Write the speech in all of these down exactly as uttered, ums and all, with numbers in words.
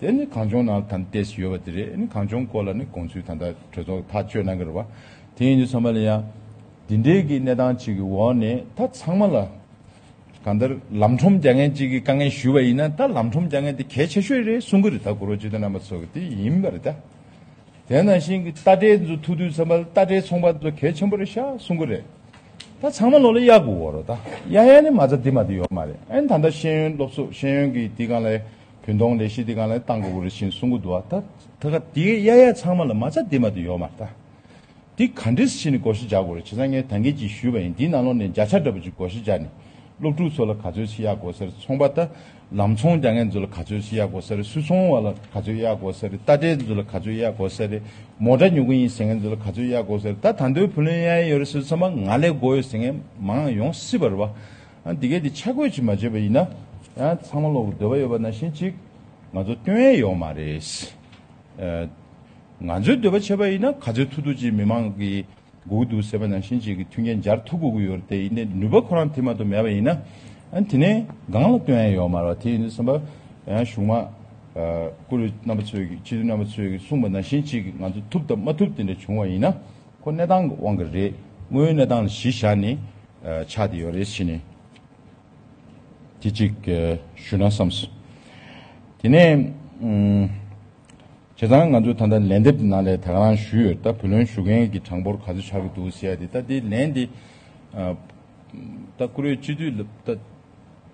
དེ་ནི་གངས་ལྗོངས་ནང་ད་ལྟ་ཏེས་ཡོད་པ་དེ་རེད། ཨ་ནི་གངས་ལྗོངས་སྐོར་ལ་ནི་དགོངས་ཚུལ་ད་ལྟ་གྲོས་ཚོགས་ཐག་གཅོད་གནང་གི་རེད་བ། དེ་ཡིན་དུས་ཙམ་པ་ལ་ཡང་འདི་འདྲའི་གི་གནས་སྟངས་ཅིག་གི་འོག་ནས་ད་ཚང་མ་ལ་གང་ལྟར་ལམ་ཁྲོམ་རྒྱག་མཁན་ཅིག་གི་དཀའ་ངལ་ཞུས་པ་ཡིན་ན། ད་ལམ་ཁྲོམ་རྒྱག་མཁན་དེ་གལ་ཆེ་ཤོས་རེད་གསུང་གི་རེད། ད་གུ་རུ་སྤྱི་འཐུས་རྣམ་པ་ཚོ་གི་དེ་ཡིན་པ་རེད་ད། དེ་ནང་བཞིན་གྱི་རྟ་དྲེལ་ཚོ་ཐུག་དུས་ཙམ་པ་ལ་རྟ་དྲེལ་ཚོང་པ་ཚོ་གལ་ཆེན་པོ་རེད་ཤག་གསུང་གི་རེད། ད་ཚང་མ་ལོ་ལ་གཡར་དགོས་ཀྱི་རེད། ད་གཡར་ཡ་ནི་མ་རྩ་འདི་མ་གཏོགས་ཡོད་མ་རེད། ཨ་ནི་ད་ལྟ་ཤེས་ཡོན་སློབ་གསོ་ཤེས་ཡོན་གྱི་དེ་སྒང་ལ་རིན་གོང་ལས་གཞི་དེ་སྒང་ལ་བཏང་དགོས་ཀྱི་རེད་ཅེས་གསུང་གི་འདུག་བ། ད་ད་ག་དེ་གཡར་ཡ་ཚང་མ་ལ་མ་རྩ་འདི་མ་གཏོགས་ཡོད་མ་རེད་ད། འདི་ག་འདྲས་ཕྱིན་ནས་བགོ་བཤའ་རྒྱག་དགོས་རེད། བྱས་ཙང་ངས་ད་གིན་ཅིག་ཞུས་པ་ཡིན། འདིའི་ནང་ལོགས་ནས་བརྒྱ་ཆ་འདྲ་པོ་ཅིག་བགོ་བཤའ་རྒྱག་ནས་སློབ་ཕྲུག་ཚོ་ལ་ག་ཚོད་ཅིག་གཡར་དགོས་ས་རེད། ཚོང་པ་ད་ལམ་ཚོང་རྒྱག་མཁན་ཚོ་ལ་ག་ཚོད་ཅིག་གཡར་དགོས་ས་རེད། སུད་ཚོང་བ་ལ་ག་ཚོད་གཡར་དགོས་ས་རེད། རྟ་དྲེལ་ཚོ་ལ་ག་ཚོད་གཡར་དགོས་ས་རེད། མོ་ཊ་ཉོ་གི་ཡིན་ཟེར་མཁན་ཚོ་ལ་ག་ཚོད་གཡར་དགོས་ས་རེད། ད་ད་དུང་བུ་ལོན་གཡར་ཡ་ཡོད་རེད་ཟེར་དུས་ཙམ་པ་ང་ལས་དགོས་ཡོད་ཟེར་མཁན་མང་ཡོང་སྲིད་པ་རེད་བ། ཨ་འདི་གས་འདི་ཆ་བགོས་ཅིག་མ་བྱས་པ་ཡིན་ན། ཡང་ཚང་མ་ལོག་གི་འདོད་པ་ཡོད་པ་ནང་བཞིན་ཅིག་ང་ཚོ་སྟོན་ཡ་ཡོད་མ་རེད། ཨ་ང་ཚོའི་འདོད་པ་བྱས་པ་ཡིན་ན་ག་ཚོད་ཐུབ་ཐུབ་ཅིག་མི་མང་གི་དགོས་ཀྱི་འདུག་ཟེར་བ་ནང་བཞིན་ཅིག་གི་མཐུན་རྐྱེན་སྦྱར་ཐུབ་དགོས་ཀྱི་ཡོད་རེད་དེ། ཡིན་ནའི་ནུས་པ་ཁོ་རང་དེ་མ་གཏོགས་མེད་པ་ཡིན་ན། ཨ་དེ་ནས་སྒང་ལ་སྟོན་ཡ་ཡོད་མ་རེད་བ། དེ་ཡིན་དུས་ཙམ་པ་ཡང་གཞུག་མ་ཨ་བཀུར་འོས་རྣམ་པ་ཚོས་ཀྱི་སྤྱི་འཐུས་རྣམ་པ་ཚོས་ཀྱི་གསུངས་པ་ནང་བཞིན་ཅིག་གི་ང་ཚོ་ཐུབ་དང་མ་ཐུབ་དེ་འདྲ་བྱུང་བ་ཡིན་ན་ཁོ་གནས་སྟངས་ཀྱི་དབང་གིས་རེད། དངོས་ཡོད་གནས་སྟངས་ལ་གཞི་བཞག་ནས་ཨ་ཆགས་བསྡད་ཡོད་རེད་ཟེར་ནས་དེ་གཅིག་ཨ་ཞུ་ན་བསམས་སོང་། དེ་ནས་ཨུམ། བྱས་ཙང་ང་ཚོས་ད་ལྟ་ལན་འདེབས་ནང་ལ་ད་ག་རང་ཞུས་ཡོད། ད་བུ་ལོན་ཞུ་མཁན་གྱི་གྲངས་འབོར་ག་ཚོད་ཆགས་ཀྱི་འདུག་ཟེར་ཡ་དེ། ད་དེ་ལན་དེ་ཨ་ད་བཀུར་འོས་སྤྱི་འཐུས་ལ་ད་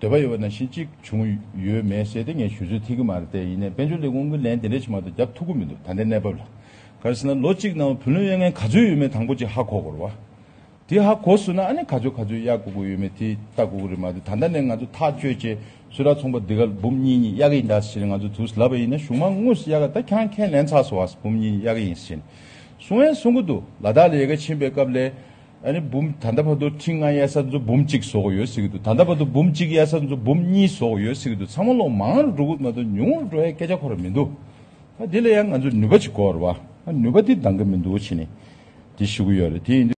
འདོད་པ་ཡོད་པ་ནང་བཞིན་གཅིག་བྱུང་ཡོད་མེད་ཟེར་དེ་ངས་ཞུ་ཚོད་ཐིག་གི་མ་རེད་དེ། ཡིན་ནའི་དཔལ་འབྱོར་ལས་ཁུངས་ཀྱི་ལན་དེ་འདྲ་ཞིག་མ་གཏོགས་རྒྱབ་ཐུབ་ཀྱི་མི་འདུག་ད་ལྟའི་གནས་བབ་ལ། ག་རེ་ཟེར་ན་ལོ་གཅིག་ནང་བུ་ལོན་གཡར་མཁན་ག་ཚོད་ཡོད་མེད་དང་པོ་ཅིག་ཧ་གོ་དགོས་རེད་བ། དེ་ཧ་གོ་སོང་ན་ཨ་ནི་ག་ཚོད་ག་ཚོད་གཡར་དགོས་ཀྱི་ཡོད་མེད་དེ་ལྟ་དགོས་ཀྱི་རེད་མ་གཏོགས། ད་ལྟ་ནས་ང་ཚོ་ཐག་གཅོད་བྱས་སུད་ཊར་ཚོང་པ་འདི་ག་འབུམ་གཉིས་གཉིས་གཡར་གྱི་ཡིན་ད་ཟེར་ནས་ང་ཚོ་དུས་ལབ་པ་ཡིན་ན་གཞུག་མ་དངོས་སུ་གཡར་ག་ད་ཁྱེད་རང་ཁས་ལེན་ཚར་སོང་བ། འབུམ་གཉིས་གཉིས་གཡར་གྱི་ཡིན་ཟེར་ནས་གསུང་ཡང་གསུང་གི་འདུག་ལ་དྭགས་ལ་ཡ་གི་ཕྱིན་པའི་སྐབས་ལ་ཨ་ནི་འབུམ་ད་ལྟ་བར་དུ་ཁྲི་ལྔ་གཡར་ས་ཚོ་འབུམ་གཅིག་བཟོ་གི་ཡོད་ཟེར་གི་འདུག་ད་ལྟ་བར་དུ་འབུམ་གཅིག་གཡར་ས་ཚོ་འབུམ་གཉིས་བཟོ་གི་ཡོད་ཟེར་གི་འདུག་ཚང་མ་ལོག་མང་རུ་འགྲོ་གི་མ་གཏོགས་ཉུང་རུ་འགྲོ་ཡ་སྐད་ཆ་ཁོ་རང་མི་འདུག་ད་འདི་ལ་ཡང་ང་ཚོས་ནུས་པ་ཅིག་དགོས་རེད་བ། ཨ་ནུས་པ་འདི་འདང་གི་མི་འདུག་ཕྱིན་ནས་འདི་ཞུ་གི་ཡོད་རེད། དེ་ཡིན་དུས།